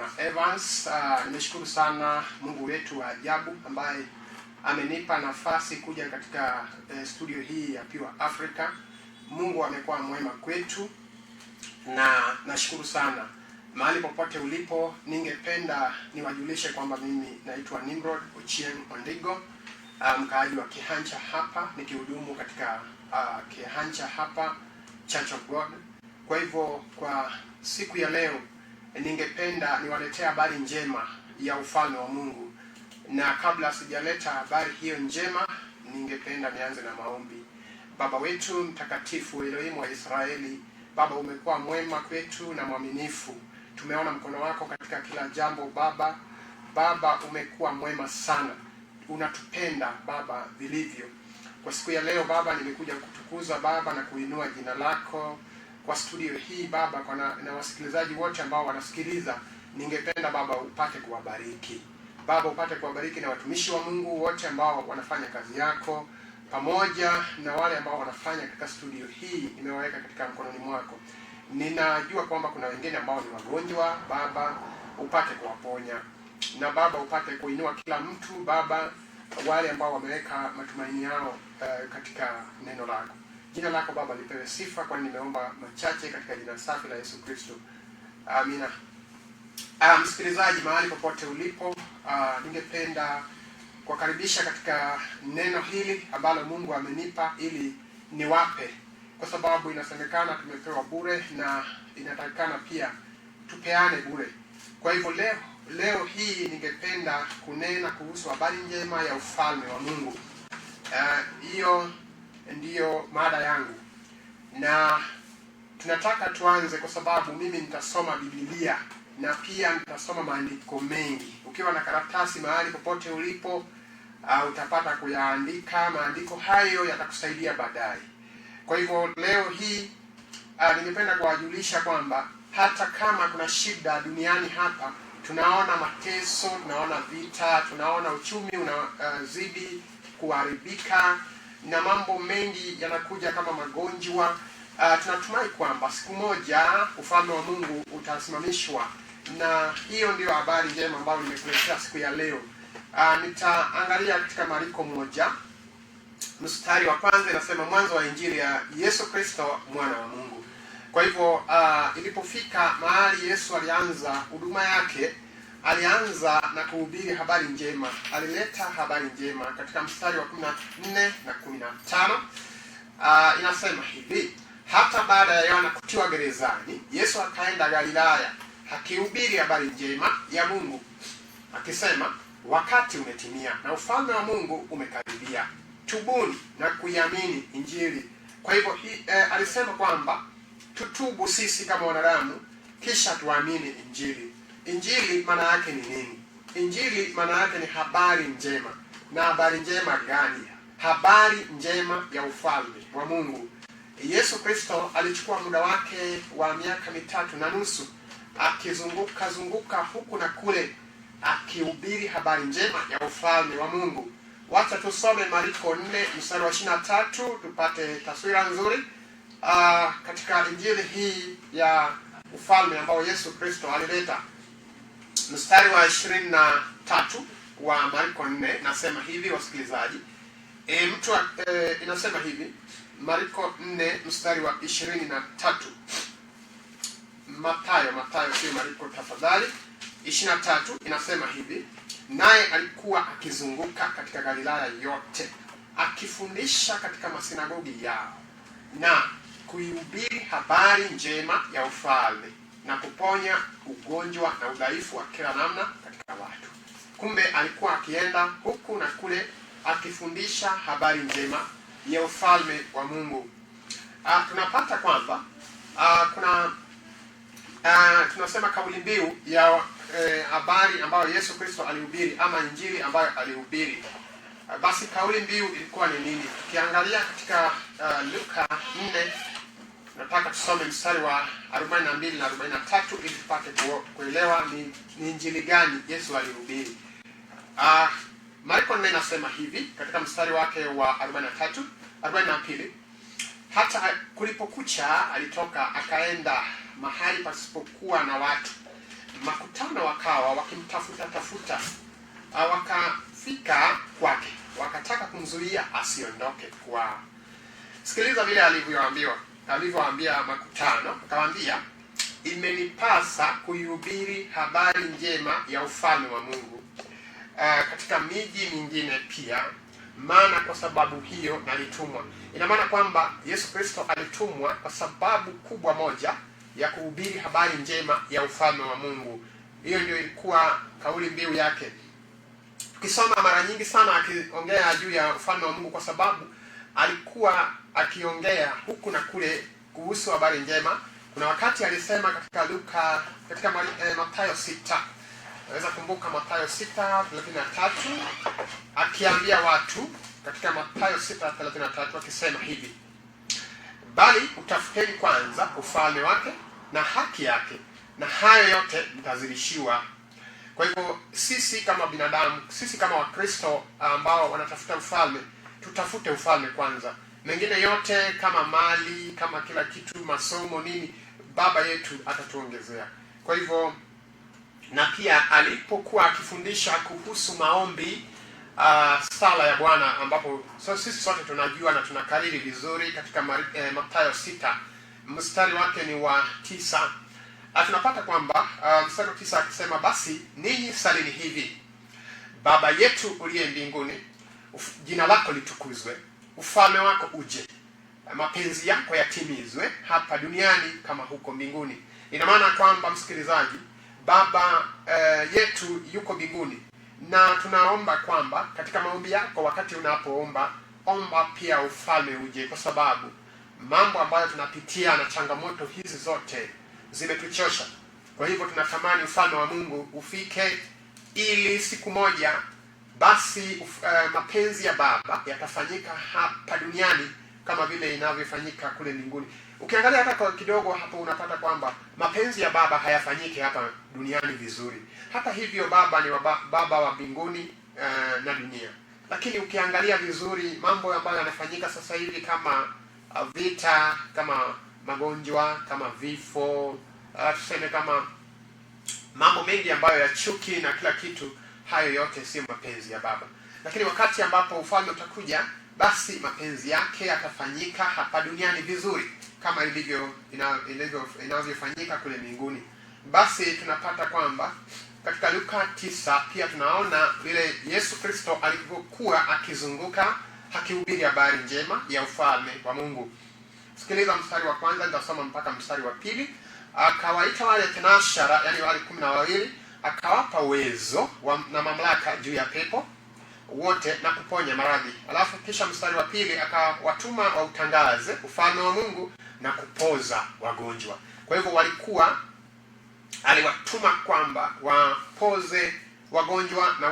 Bwana Evans. Nimeshukuru sana Mungu wetu wa ajabu ambaye amenipa nafasi kuja katika studio hii ya Pure Africa. Mungu amekuwa mwema kwetu na nashukuru sana. Mahali popote ulipo, ningependa niwajulishe kwamba mimi naitwa Nimrod Ochieng Ondigo, mkaaji wa Kehancha hapa, nikihudumu katika Kehancha hapa Church of God. Kwa hivyo kwa siku ya leo ningependa niwaletee habari njema ya ufalme wa Mungu, na kabla sijaleta habari hiyo njema, ningependa nianze na maombi. Baba wetu mtakatifu, Elohimu wa Israeli, Baba, umekuwa mwema kwetu na mwaminifu. Tumeona mkono wako katika kila jambo Baba. Baba, umekuwa mwema sana, unatupenda Baba vilivyo. Kwa siku ya leo Baba, nimekuja kutukuza Baba na kuinua jina lako kwa studio hii Baba, kwa na wasikilizaji wote ambao wanasikiliza, ningependa Baba upate kuwabariki Baba, upate kuwabariki na watumishi wa Mungu wote ambao wanafanya kazi yako pamoja na wale ambao wanafanya katika studio hii, nimewaweka katika mkononi mwako. Ninajua kwamba kuna wengine ambao ni wagonjwa Baba, upate kuwaponya na Baba upate kuinua kila mtu Baba, wale ambao wameweka matumaini yao katika neno lako. Jina lako Baba lipewe sifa, kwani nimeomba machache katika jina safi la Yesu Kristo, amina. Msikilizaji mahali popote ulipo, ningependa kuwakaribisha katika neno hili ambalo Mungu amenipa ili niwape, kwa sababu inasemekana tumepewa bure na inatakikana pia tupeane bure. Kwa hivyo leo hii ningependa kunena kuhusu habari njema ya ufalme wa Mungu. Hiyo ndiyo mada yangu, na tunataka tuanze kwa sababu mimi nitasoma Biblia na pia nitasoma maandiko mengi. Ukiwa na karatasi mahali popote ulipo, utapata kuyaandika maandiko hayo, yatakusaidia baadaye. Kwa hivyo leo hii ningependa kuwajulisha kwamba hata kama kuna shida duniani hapa, tunaona mateso, tunaona vita, tunaona uchumi unazidi kuharibika na mambo mengi yanakuja kama magonjwa. Tunatumai kwamba siku moja ufalme wa Mungu utasimamishwa, na hiyo ndiyo habari njema ambayo nimekuletea siku ya leo. Nitaangalia katika Mariko 1 mstari wa kwanza, inasema mwanzo wa injili ya Yesu Kristo mwana wa Mungu. Kwa hivyo ilipofika mahali Yesu alianza huduma yake, alianza na kuhubiri habari njema, alileta habari njema katika mstari wa 14 na 15. Inasema hivi: hata baada ya Yohana kutiwa gerezani, Yesu akaenda Galilaya akihubiri habari njema ya Mungu akisema, wakati umetimia na ufalme wa Mungu umekaribia, tubuni na kuiamini Injili. Kwa hivyo alisema kwamba tutubu sisi kama wanadamu, kisha tuamini Injili. Injili maana yake ni nini? Injili maana yake ni habari njema. Na habari njema gani? Habari njema ya ufalme wa Mungu. Yesu Kristo alichukua muda wake wa miaka 3.5 akizunguka zunguka huku na kule akihubiri habari njema ya ufalme wa Mungu. Wacha tusome Mariko 4 mstari wa 23 tupate taswira nzuri katika injili hii ya ufalme ambao Yesu Kristo alileta. Mstari wa 23 wa Mariko 4 nasema hivi, wasikilizaji. Inasema hivi Mariko 4 mstari wa 23. Mathayo sio Mariko tafadhali. 23 inasema hivi: naye alikuwa akizunguka katika Galilaya yote akifundisha katika masinagogi yao na kuihubiri habari njema ya ufalme na kuponya ugonjwa na udhaifu wa kila namna katika watu. Kumbe alikuwa akienda huku na kule akifundisha habari njema ya ufalme wa Mungu. Tunapata kwamba kuna tunasema kauli mbiu ya habari ambayo Yesu Kristo alihubiri ama injili ambayo alihubiri. Basi kauli mbiu ilikuwa ni nini? Tukiangalia katika Luka 4, nataka tusome mstari wa 42 na 43 ili tupate kuelewa ni injili gani Yesu alihubiri. Marko 4 inasema hivi katika mstari wake wa 43, 42: hata kulipokucha alitoka akaenda mahali pasipokuwa na watu, Makutano wakawa wakimtafuta tafuta, wakafika kwake, wakataka kumzuia asiondoke kwao. Sikiliza vile alivyoambiwa, alivyoambia makutano, akawaambia, imenipasa kuihubiri habari njema ya ufalme wa Mungu katika miji mingine pia, maana kwa sababu hiyo nalitumwa. Ina maana kwamba Yesu Kristo alitumwa kwa sababu kubwa moja ya kuhubiri habari njema ya ufalme wa Mungu. Hiyo ndio ilikuwa kauli mbiu yake. Tukisoma mara nyingi sana akiongea juu ya ufalme wa Mungu, kwa sababu alikuwa akiongea huku na kule kuhusu habari njema. Kuna wakati alisema katika Luka, katika Mathayo 6, naweza kumbuka Mathayo 6:33, akiambia watu katika Mathayo 6:33 akisema hivi, bali utafuteni kwanza ufalme wake na haki yake, na hayo yote mtazidishiwa. Kwa hivyo sisi kama binadamu, sisi kama Wakristo ambao wanatafuta ufalme, tutafute ufalme kwanza. Mengine yote kama mali, kama kila kitu, masomo, nini, Baba yetu atatuongezea. Kwa hivyo, na pia alipokuwa akifundisha kuhusu maombi, sala ya Bwana, ambapo so sisi sote tunajua na tunakariri vizuri katika Mathayo 6 mstari wake ni wa 9. Tunapata kwamba mstari wa 9 akisema, basi ninyi salini hivi: Baba yetu uliye mbinguni, jina lako litukuzwe, ufalme wako uje, mapenzi yako yatimizwe hapa duniani kama huko mbinguni. Ina maana kwamba msikilizaji, Baba yetu yuko mbinguni, na tunaomba kwamba katika maombi yako, wakati unapoomba, omba pia ufalme uje, kwa sababu mambo ambayo tunapitia na changamoto hizi zote zimetuchosha. Kwa hivyo tunatamani ufalme wa Mungu ufike, ili siku moja basi mapenzi ya Baba yatafanyika hapa duniani kama vile inavyofanyika kule mbinguni. Ukiangalia hata kwa kidogo hapo unapata kwamba mapenzi ya Baba hayafanyiki hapa duniani vizuri. Hata hivyo Baba ni Baba wa mbinguni na dunia. Lakini ukiangalia vizuri mambo ambayo yanafanyika sasa hivi kama vita, kama magonjwa, kama vifo, tuseme kama mambo mengi ambayo ya chuki na kila kitu, hayo yote sio mapenzi ya Baba. Lakini wakati ambapo ufalme utakuja, basi mapenzi yake yatafanyika hapa duniani vizuri kama inavyofanyika kule mbinguni. Basi tunapata kwamba katika Luka 9 pia tunaona vile Yesu Kristo alivyokuwa akizunguka akihubiri habari njema ya ufalme wa Mungu. Sikiliza mstari wa kwanza, nitasoma mpaka mstari wa pili. Akawaita wale tenashara, yani wale 12, akawapa uwezo na mamlaka juu ya pepo wote na kuponya maradhi. Alafu kisha mstari wa pili, akawatuma wautangaze ufalme wa Mungu na kupoza wagonjwa. Kwa hivyo aliwatuma kwamba wapoze wagonjwa na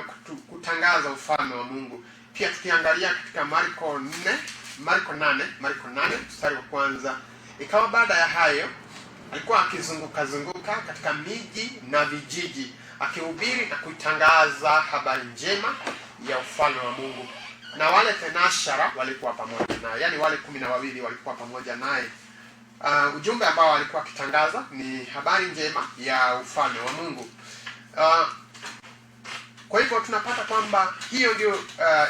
kutangaza ufalme wa Mungu. Pia tukiangalia katika Marko nne, Marko nane, Marko nane mstari wa kwanza, ikawa baada ya hayo alikuwa akizunguka zunguka katika miji na vijiji akihubiri na kuitangaza habari njema ya ufalme wa Mungu. Na wale tenashara walikuwa pamoja naye, yani wale 12 walikuwa pamoja naye. Ujumbe ambao alikuwa akitangaza ni habari njema ya ufalme wa Mungu. Kwa hivyo tunapata kwamba hiyo ndio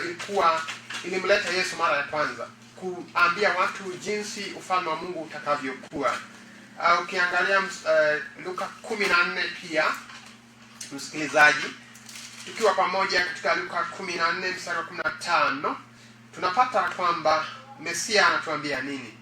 ilikuwa ilimleta Yesu mara ya kwanza kuambia watu jinsi ufalme wa Mungu utakavyokuwa. Ukiangalia Luka 14 pia msikilizaji, tukiwa pamoja katika Luka 14 mstari wa 15, tunapata kwamba Mesia anatuambia nini?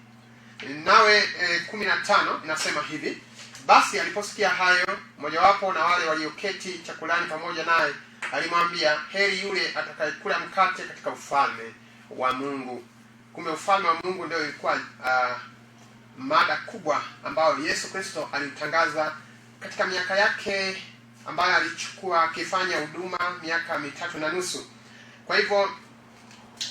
Nawe 15 inasema hivi: basi aliposikia hayo, mmojawapo na wale walioketi chakulani pamoja naye alimwambia, heri yule atakayekula mkate katika ufalme wa Mungu. Kumbe ufalme wa Mungu ndio ilikuwa mada kubwa ambayo Yesu Kristo alitangaza katika miaka yake ambayo alichukua akifanya huduma miaka 3.5. Kwa hivyo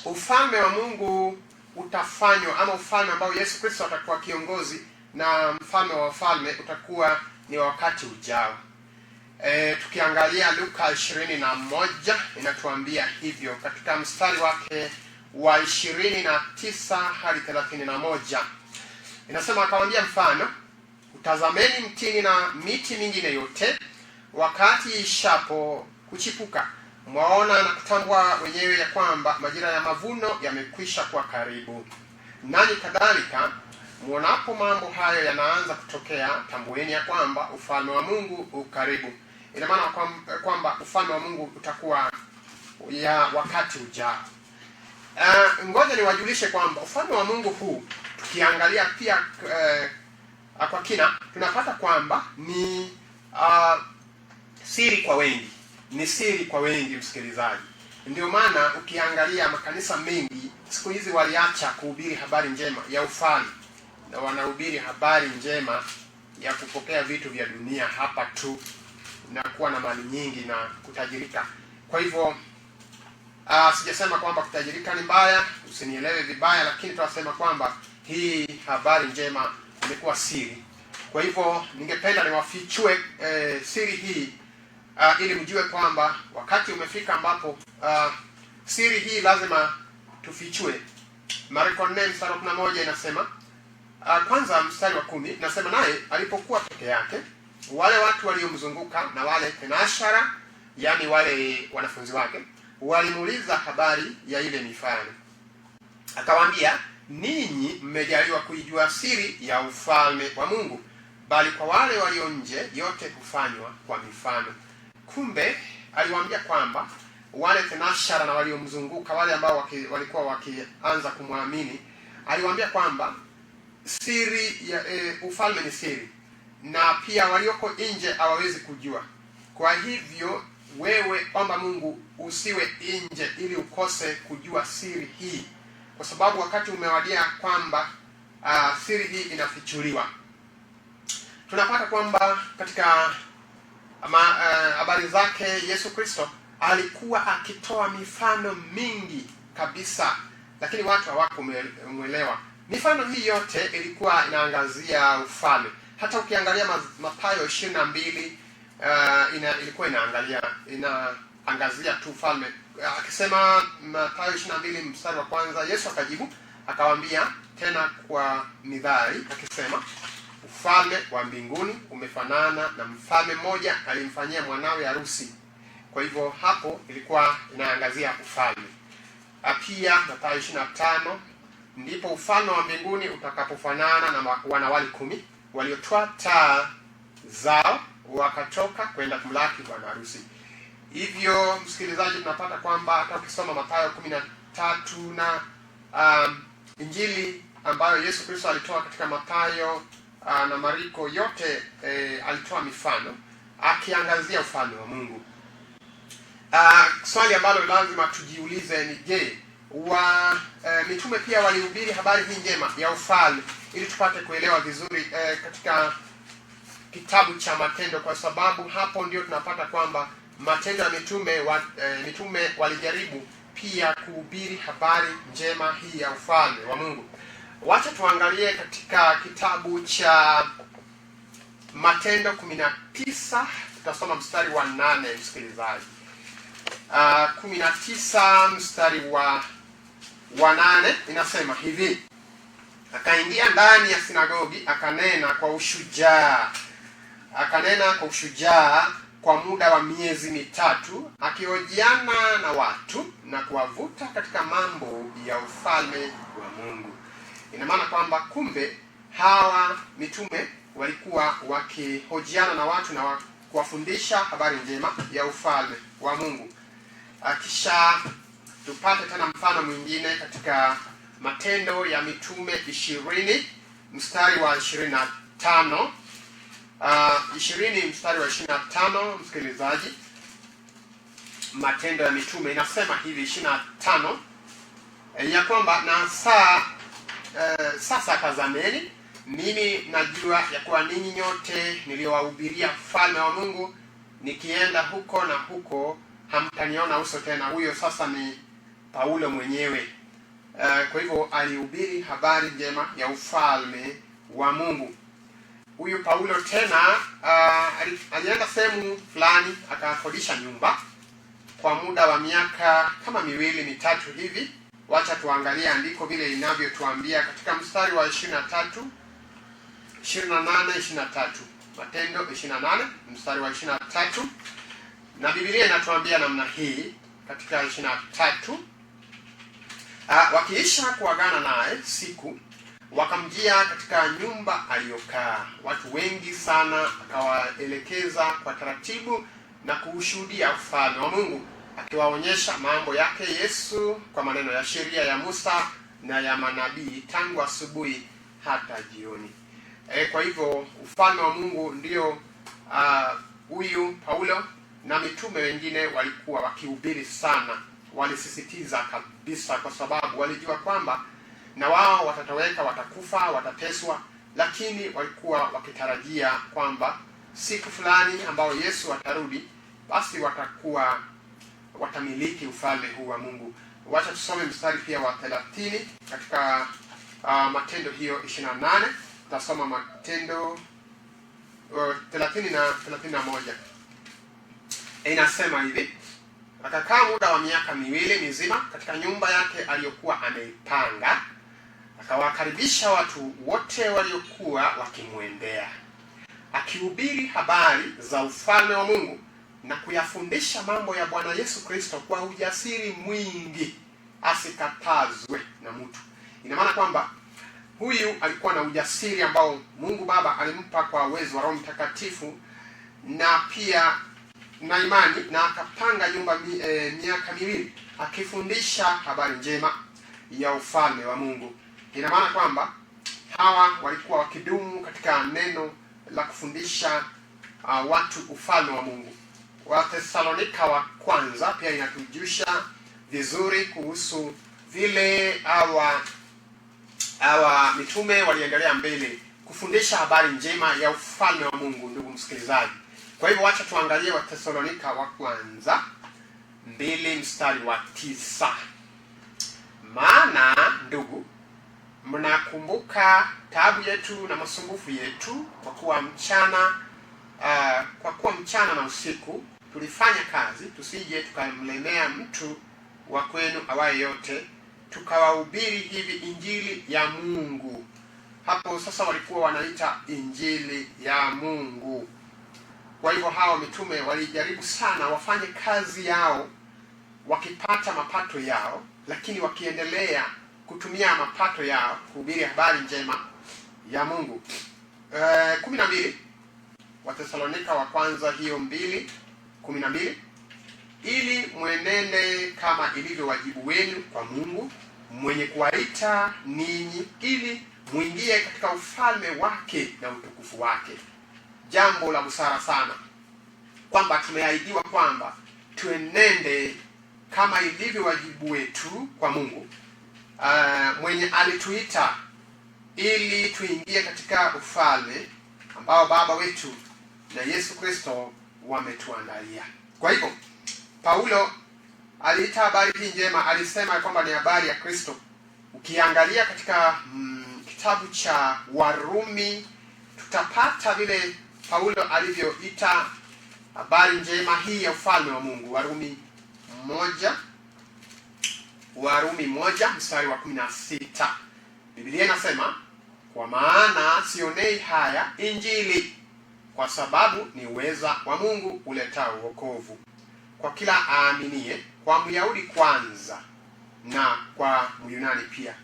ufalme wa Mungu utafanywa, ama ufalme ambao Yesu Kristo atakuwa kiongozi na mfalme wa wafalme utakuwa ni wakati ujao. Tukiangalia Luka 21 inatuambia hivyo katika mstari wake wa 29 hadi 31. Inasema, akawaambia mfano, utazameni mtini na miti mingine yote, wakati ishapo kuchipuka, mwaona na kutambua wenyewe ya kwamba majira ya mavuno yamekwisha kuwa karibu. Nanyi kadhalika mwonapo mambo hayo yanaanza kutokea, tambueni ya kwamba ufalme wa Mungu ukaribu. Ina maana kwamba ufalme wa Mungu utakuwa ya wakati ujao. Ngoja niwajulishe kwamba ufalme wa Mungu huu tukiangalia pia kwa kina tunapata kwamba ni siri kwa wengi, ni siri kwa wengi, msikilizaji. Ndio maana ukiangalia makanisa mengi siku hizi waliacha kuhubiri habari njema ya ufalme na wanahubiri habari njema ya kupokea vitu vya dunia hapa tu na kuwa na mali nyingi na kutajirika. Kwa hivyo sijasema kwamba kutajirika ni mbaya, usinielewe vibaya, lakini tunasema kwamba hii habari njema imekuwa siri. Kwa hivyo ningependa niwafichue siri hii ili mjue kwamba wakati umefika ambapo siri hii lazima tufichue. Marko 4 mstari wa 11 inasema kwanza mstari wa 10 nasema, naye alipokuwa peke yake, wale watu waliomzunguka na wale thenashara, yani wale wanafunzi wake, walimuuliza habari ya ile mifano. Akawaambia, ninyi mmejaliwa kuijua siri ya ufalme wa Mungu, bali kwa wale walio nje yote hufanywa kwa mifano. Kumbe aliwaambia kwamba wale thenashara na waliomzunguka, wale ambao walikuwa wakianza kumwamini, aliwaambia kwamba siri ya ufalme ni siri, na pia walioko nje hawawezi kujua. Kwa hivyo wewe omba Mungu usiwe nje ili ukose kujua siri hii, kwa sababu wakati umewadia kwamba siri hii inafichuliwa. Tunapata kwamba katika habari zake Yesu Kristo alikuwa akitoa mifano mingi kabisa, lakini watu hawakumuelewa. Mifano hii yote ilikuwa inaangazia ufalme. Hata ukiangalia Mathayo 22 ilikuwa inaangazia tu ufalme. Akisema Mathayo 22 mstari wa kwanza, Yesu akajibu akawaambia tena kwa mithali akisema, ufalme wa mbinguni umefanana na mfalme mmoja alimfanyia mwanawe harusi. Kwa hivyo hapo ilikuwa inaangazia ufalme. Pia Mathayo 25, ndipo ufalme wa mbinguni utakapofanana na wanawali 10 waliotwaa taa zao wakatoka kwenda kumlaki bwana harusi. Hivyo msikilizaji, tunapata kwamba hata ukisoma Mathayo 13 na Injili ambayo Yesu Kristo alitoa katika Mathayo na Mariko yote, alitoa mifano akiangazia ufalme wa Mungu. Swali ambalo lazima tujiulize ni je, mitume pia walihubiri habari hii njema ya ufalme, ili tupate kuelewa vizuri katika kitabu cha Matendo, kwa sababu hapo ndio tunapata kwamba Matendo ya Mitume mitume walijaribu pia kuhubiri habari njema hii ya ufalme wa Mungu. Wacha tuangalie katika kitabu cha Matendo 19, tutasoma mstari wa 8, msikilizaji. 19 mstari wa 8 inasema hivi: akaingia ndani ya sinagogi akanena kwa ushujaa. Akanena kwa ushujaa kwa muda wa miezi mitatu, akihojiana na watu na kuwavuta katika mambo ya ufalme wa Mungu. Ina maana kwamba kumbe hawa mitume walikuwa wakihojiana na watu na kuwafundisha habari njema ya ufalme wa Mungu. Kisha tupate tena mfano mwingine katika Matendo ya Mitume 20 mstari wa 25. 20 mstari wa 25, msikilizaji. Matendo ya Mitume inasema hivi 25, ya kwamba na sasa tazameni, mimi najua ya kuwa ninyi nyote niliowahubiria ufalme wa Mungu, nikienda huko na huko hamtaniona uso tena. Huyo sasa ni Paulo mwenyewe. Kwa hivyo alihubiri habari njema ya ufalme wa Mungu. Huyu Paulo tena alienda sehemu fulani akakodisha nyumba kwa muda wa miaka kama miwili mitatu hivi. Wacha tuangalie andiko vile linavyotuambia katika mstari wa 23, 28, 23. Matendo 28 mstari wa 23, na Biblia inatuambia namna hii katika 23: wakiisha kuagana naye siku, wakamjia katika nyumba aliyokaa watu wengi sana, akawaelekeza kwa taratibu na kuushuhudia ufalme wa Mungu, akiwaonyesha mambo yake Yesu kwa maneno ya sheria ya Musa na ya manabii, tangu asubuhi hata jioni. Kwa hivyo ufalme wa Mungu ndio huyu Paulo na mitume wengine walikuwa wakihubiri sana, walisisitiza kabisa, kwa sababu walijua kwamba na wao watatoweka, watakufa, watateswa, lakini walikuwa wakitarajia kwamba siku fulani ambayo Yesu atarudi, basi watakuwa watamiliki ufalme huu wa Mungu. Wacha tusome mstari pia wa 30 katika Matendo hiyo 28. Tutasoma Matendo 30 na 31. Inasema hivi: akakaa muda wa miaka 2 mizima katika nyumba yake aliyokuwa ameipanga, akawakaribisha watu wote waliokuwa wakimwendea, akihubiri habari za ufalme wa Mungu na kuyafundisha mambo ya Bwana Yesu Kristo kwa ujasiri mwingi, asikatazwe na mtu. Ina maana kwamba huyu alikuwa na ujasiri ambao Mungu Baba alimpa kwa uwezo wa Roho Mtakatifu na pia na imani, na akapanga nyumba miaka 2 akifundisha habari njema ya ufalme wa Mungu. Ina maana kwamba hawa walikuwa wakidumu katika neno la kufundisha watu ufalme wa Mungu. Wathesalonika wa kwanza pia inatujusha vizuri kuhusu vile hawa mitume waliendelea mbele kufundisha habari njema ya ufalme wa Mungu, ndugu msikilizaji. Kwa hivyo wacha tuangalie Wathesalonika wa kwanza 2 mstari wa 9. Maana ndugu, mnakumbuka taabu yetu na masumbufu yetu, kwa kuwa mchana na usiku tulifanya kazi, tusije tukamlemea mtu wa kwenu awaye yote, tukawahubiri hivi injili ya Mungu. Hapo sasa walikuwa wanaita injili ya Mungu. Kwa hivyo hawa mitume walijaribu sana wafanye kazi yao wakipata mapato yao, lakini wakiendelea kutumia mapato yao kuhubiri habari njema ya Mungu. 12 Wathesalonika wa kwanza hiyo 2:12, ili mwenende kama ilivyo wajibu wenu kwa Mungu mwenye kuwaita ninyi, ili muingie katika ufalme wake na utukufu wake. Jambo la busara sana kwamba tumeahidiwa kwamba tuenende kama ilivyo wajibu wetu kwa Mungu mwenye alituita ili tuingie katika ufalme ambao Baba wetu na Yesu Kristo wametuandalia. Kwa hivyo Paulo aliita habari hii njema, alisema kwamba ni habari ya Kristo. Ukiangalia katika kitabu cha Warumi tutapata vile Paulo alivyoita habari njema hii ya ufalme wa Mungu. Warumi 1 mstari wa 16. Biblia inasema, kwa maana sionei haya injili, kwa sababu ni uweza wa Mungu uletao wokovu kwa kila aaminie, kwa Myahudi kwanza na kwa Myunani pia.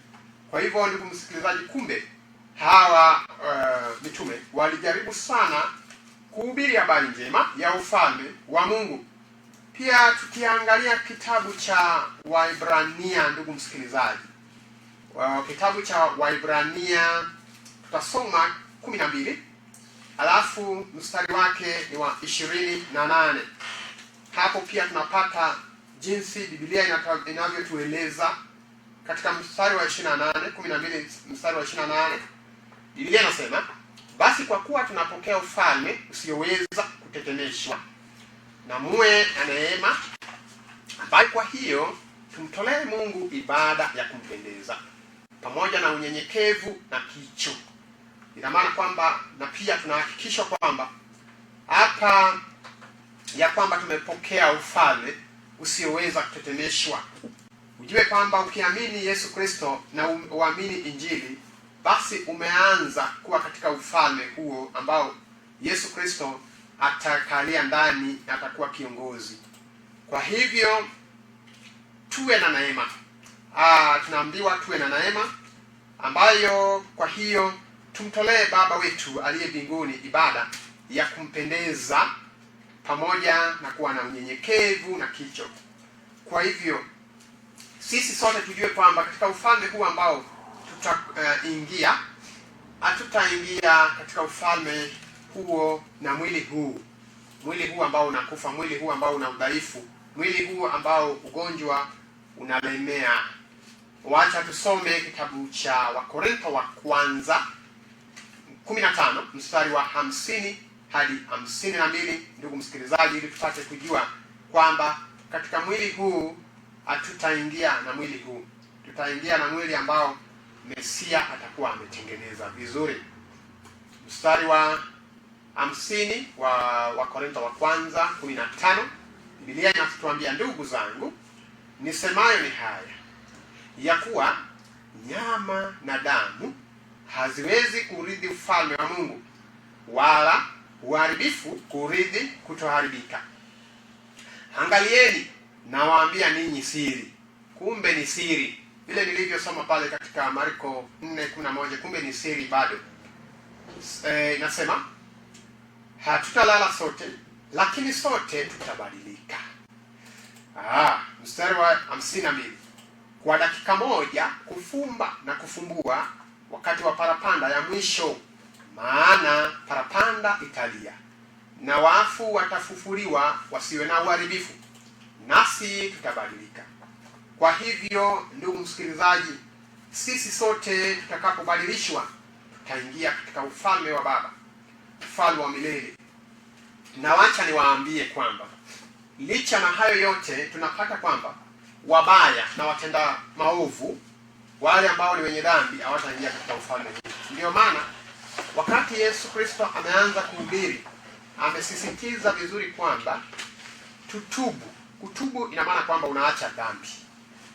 Kwa hivyo ndugu msikilizaji, kumbe hawa mitume walijaribu sana kuhubiri habari njema ya ufalme wa Mungu. Pia tukiangalia kitabu cha Waibrania, ndugu msikilizaji, kitabu cha Waibrania tutasoma 12 alafu mstari wake ni wa 28. Hapo pia tunapata jinsi Biblia inavyotueleza katika mstari wa 28, 12 mstari wa 28, Biblia inasema, basi kwa kuwa tunapokea ufalme usioweza kutetemeshwa, na muwe na neema, ambayo kwa hiyo tumtolee Mungu ibada ya kumpendeza, pamoja na unyenyekevu na kicho. Ina maana kwamba na pia tunahakikishwa kwamba hapa ya kwamba tumepokea ufalme usioweza kutetemeshwa. Ujue kwamba ukiamini Yesu Kristo na uamini Injili, basi umeanza kuwa katika ufalme huo ambao Yesu Kristo atakalia ndani na atakuwa kiongozi. Kwa hivyo tuwe na neema. Tunaambiwa tuwe na neema ambayo kwa hiyo tumtolee Baba wetu aliye mbinguni ibada ya kumpendeza pamoja na kuwa na unyenyekevu na kicho. Kwa hivyo sisi sote tujue kwamba katika ufalme huu ambao tutaingia, hatutaingia katika ufalme huo na mwili huu, mwili huu ambao unakufa, mwili huu ambao una udhaifu, mwili huu ambao ugonjwa unalemea. Wacha tusome kitabu cha Wakorintho wa kwanza 15 mstari wa 50 hadi 52, ndugu msikilizaji, ili tupate kujua kwamba katika mwili huu hatutaingia na mwili huu, tutaingia na mwili ambao Mesia atakuwa ametengeneza vizuri. Mstari wa 50 wa Wakorintho wa kwanza 15, Biblia inatuambia, ndugu zangu, nisemayo ni haya, ya kuwa nyama na damu haziwezi kurithi ufalme wa Mungu, wala uharibifu kurithi kutoharibika. Angalieni, nawaambia ninyi siri. Kumbe ni siri vile nilivyosoma pale katika Marko 4:11, kumbe ni siri bado. Inasema hatutalala sote, lakini sote tutabadilika. Mstari wa 52, kwa dakika moja kufumba na kufumbua, wakati wa parapanda ya mwisho, maana parapanda italia, na wafu watafufuliwa wasiwe na uharibifu, nasi tutabadilika. Kwa hivyo, ndugu msikilizaji, sisi sote tutakapobadilishwa tutaingia katika ufalme wa Baba, ufalme wa milele. Na wacha niwaambie kwamba licha na hayo yote, tunapata kwamba wabaya na watenda maovu, wale ambao ni wenye dhambi, hawataingia katika ufalme huu. Ndiyo maana wakati Yesu Kristo ameanza kuhubiri, amesisitiza vizuri kwamba tutubu. Kutubu ina maana kwamba unaacha dhambi.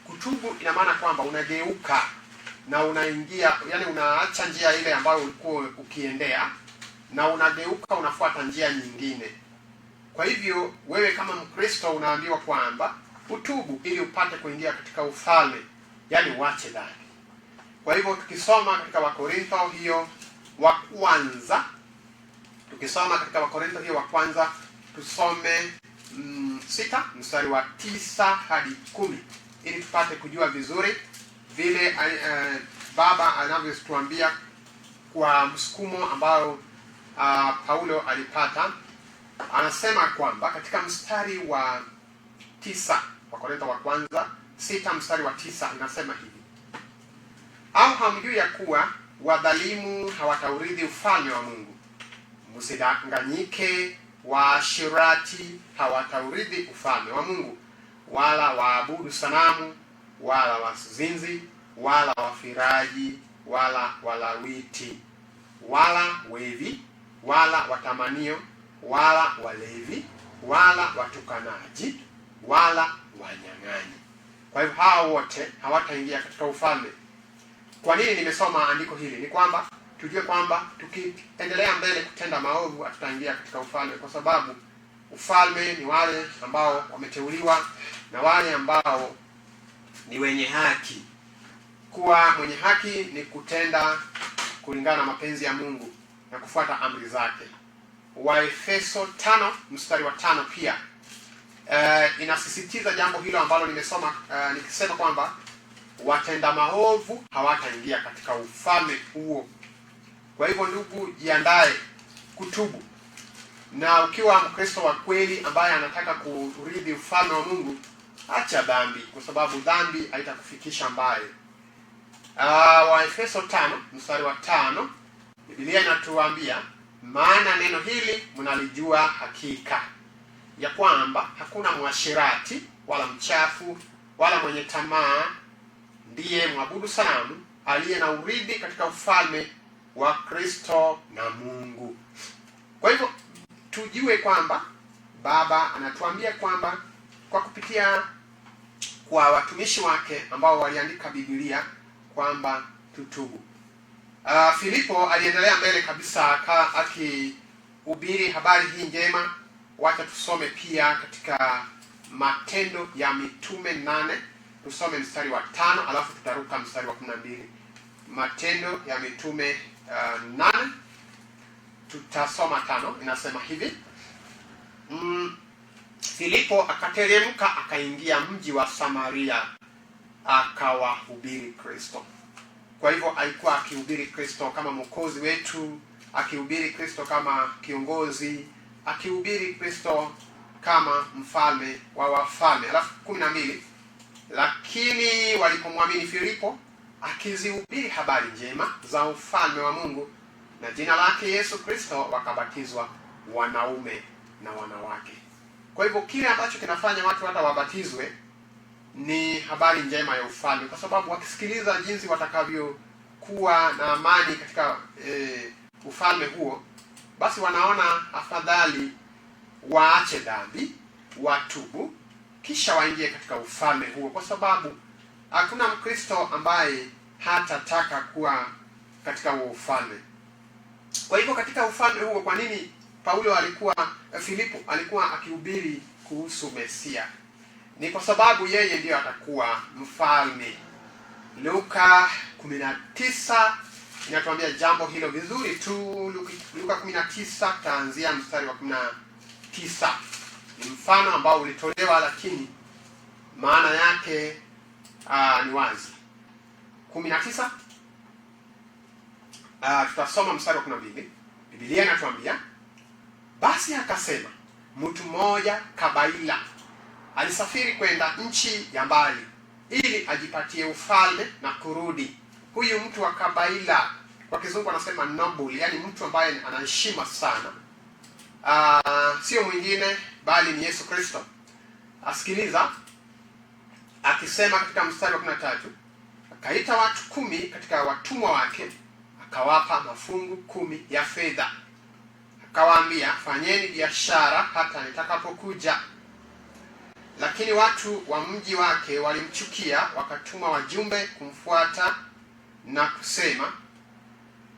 Kutubu ina maana kwamba unageuka na unaingia, yani unaacha njia ile ambayo ulikuwa ukiendea na unageuka, unafuata njia nyingine. Kwa hivyo wewe kama Mkristo unaambiwa kwamba utubu ili upate kuingia katika ufalme, yani uache dhambi. Kwa hivyo tukisoma katika Wakorintho hiyo wa kwanza, tukisoma katika Wakorintho hiyo wa kwanza tusome 6 mstari wa 9 hadi 10 ili tupate kujua vizuri vile Baba anavyotuambia kwa msukumo ambao Paulo alipata. Anasema kwamba katika mstari wa 9 Wakorintho wa kwanza 6 mstari wa 9 inasema hivi: au hamjui ya kuwa wadhalimu hawataurithi ufalme wa Mungu? Msidanganyike, waasherati hawataurithi ufalme wa Mungu, wala waabudu sanamu, wala wazinzi, wala wafiraji, wala walawiti, wala wevi, wala watamanio, wala walevi, wala watukanaji, wala wanyang'anyi. Kwa hivyo hao wote hawataingia katika ufalme. Kwa nini nimesoma andiko hili? Ni kwamba tujue kwamba tukiendelea mbele kutenda maovu hatutaingia katika ufalme, kwa sababu ufalme ni wale ambao wameteuliwa na wale ambao ni wenye haki. Kuwa mwenye haki ni kutenda kulingana na mapenzi ya Mungu na kufuata amri zake. Waefeso 5 mstari wa 5 pia inasisitiza jambo hilo ambalo nimesoma, nikisema kwamba watenda maovu hawataingia katika ufalme huo. Kwa hivyo ndugu, jiandae kutubu, na ukiwa Mkristo wa kweli ambaye anataka kurithi ufalme wa Mungu, acha dhambi, kwa sababu dhambi haitakufikisha mbali. Waefeso 5 mstari wa 5, Biblia inatuambia, maana neno hili mnalijua hakika, ya kwamba hakuna mwasherati wala mchafu wala mwenye tamaa ndiye mwabudu sanamu aliye na urithi katika ufalme wa Kristo na Mungu. Kwa hivyo tujue kwamba Baba anatuambia kwamba kwa kupitia kwa watumishi wake ambao waliandika Biblia kwamba tutubu. Filipo aliendelea mbele kabisa akihubiri kuhubiri habari hii njema. Wacha tusome pia katika Matendo ya Mitume 8, tusome mstari wa 5 alafu tutaruka mstari wa 12. Matendo ya Mitume 8 tutasoma 5, inasema hivi: Filipo akateremka akaingia mji wa Samaria akawahubiri Kristo. Kwa hivyo alikuwa akihubiri Kristo kama mwokozi wetu, akihubiri Kristo kama kiongozi, akihubiri Kristo kama mfalme wa wafalme. Alafu 12, lakini walipomwamini Filipo akizihubiri habari njema za ufalme wa Mungu na jina lake Yesu Kristo, wakabatizwa wanaume na wanawake. Kwa hivyo kile ambacho kinafanya watu hata wabatizwe ni habari njema ya ufalme, kwa sababu wakisikiliza jinsi watakavyokuwa na amani katika ufalme huo, basi wanaona afadhali waache dhambi, watubu, kisha waingie katika ufalme huo, kwa sababu hakuna Mkristo ambaye hatataka kuwa katika huo ufalme. Kwa hivyo katika ufalme huo, kwa nini Paulo alikuwa, Filipo alikuwa akihubiri kuhusu Mesia? Ni kwa sababu yeye ndiyo atakuwa mfalme. Luka 19 inatuambia jambo hilo vizuri tu. Luka 19 taanzia mstari wa 19. Ni mfano ambao ulitolewa, lakini maana yake ni wazi. 19 tutasoma mstari wa 12. Biblia inatuambia, basi akasema, mtu mmoja kabaila alisafiri kwenda nchi ya mbali ili ajipatie ufalme na kurudi. Huyu mtu wa kabaila, kwa kizungu anasema noble, yani mtu ambaye anaheshima sana, sio mwingine bali ni Yesu Kristo. Asikiliza akisema katika mstari wa 13, akaita watu 10 katika watumwa wake, akawapa mafungu 10 ya fedha, akawaambia, fanyeni biashara hata nitakapokuja. Lakini watu wa mji wake walimchukia, wakatuma wajumbe kumfuata na kusema,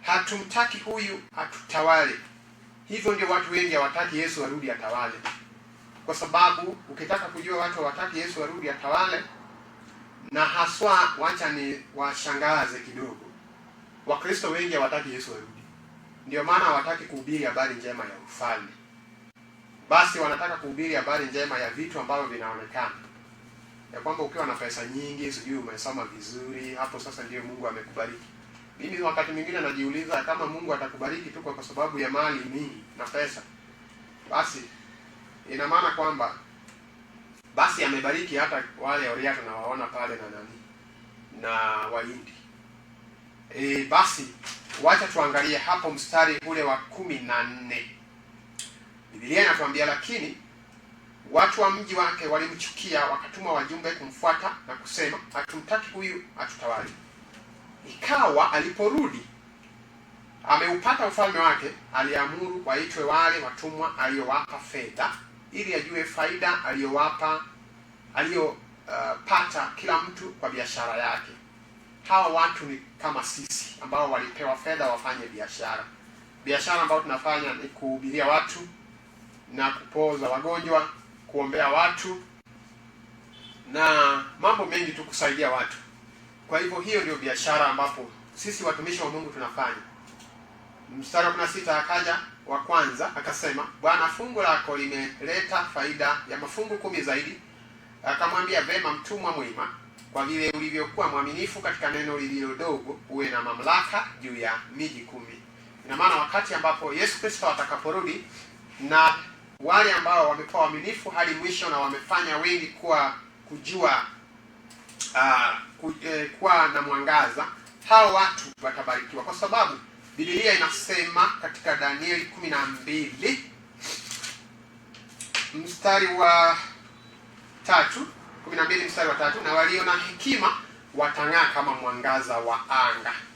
hatumtaki huyu atutawale. Hivyo ndio watu wengi hawataki Yesu arudi atawale, kwa sababu ukitaka kujua watu hawataki Yesu arudi atawale, na haswa, wacha ni washangaze kidogo, Wakristo wengi hawataki Yesu arudi. Ndio maana hawataki kuhubiri habari njema ya ufalme. Basi wanataka kuhubiri habari njema ya vitu ambavyo vinaonekana, ya kwamba ukiwa na pesa nyingi, sijui umesoma vizuri, hapo sasa ndio Mungu amekubariki. Mimi wakati mwingine najiuliza kama Mungu atakubariki tu kwa sababu ya mali mingi na pesa, basi ina maana kwamba basi amebariki hata wale oria tunawaona pale na nani na Wahindi. Basi wacha tuangalie hapo mstari ule wa 14. Biblia inatuambia, lakini watu wa mji wake walimchukia, wakatuma wajumbe kumfuata na kusema, hatumtaki huyu atutawale. Ikawa aliporudi ameupata ufalme wake, aliamuru waitwe wale watumwa aliyowapa fedha, ili ajue faida aliyowapa aliyopata kila mtu kwa biashara yake. Hawa watu ni kama sisi ambao walipewa fedha wafanye biashara. Biashara ambayo tunafanya ni kuhubiria watu na kupoza wagonjwa, kuombea watu na mambo mengi tu, kusaidia watu. Kwa hivyo hiyo ndio biashara ambapo sisi watumishi wa Mungu tunafanya. Mstari wa 16, akaja wa kwanza akasema, Bwana, fungu lako limeleta faida ya mafungu 10 zaidi. Akamwambia, vema mtumwa mwema, kwa vile ulivyokuwa mwaminifu katika neno lililo dogo, uwe na mamlaka juu ya miji 10. Ina maana wakati ambapo Yesu Kristo atakaporudi na wale ambao wamekuwa waaminifu hadi mwisho na wamefanya wengi kuwa kujua kuwa na mwangaza, hao watu watabarikiwa, kwa sababu Biblia inasema katika Danieli 12 mstari wa 3, 12 mstari wa 3, na walio na hekima watang'aa kama mwangaza wa anga.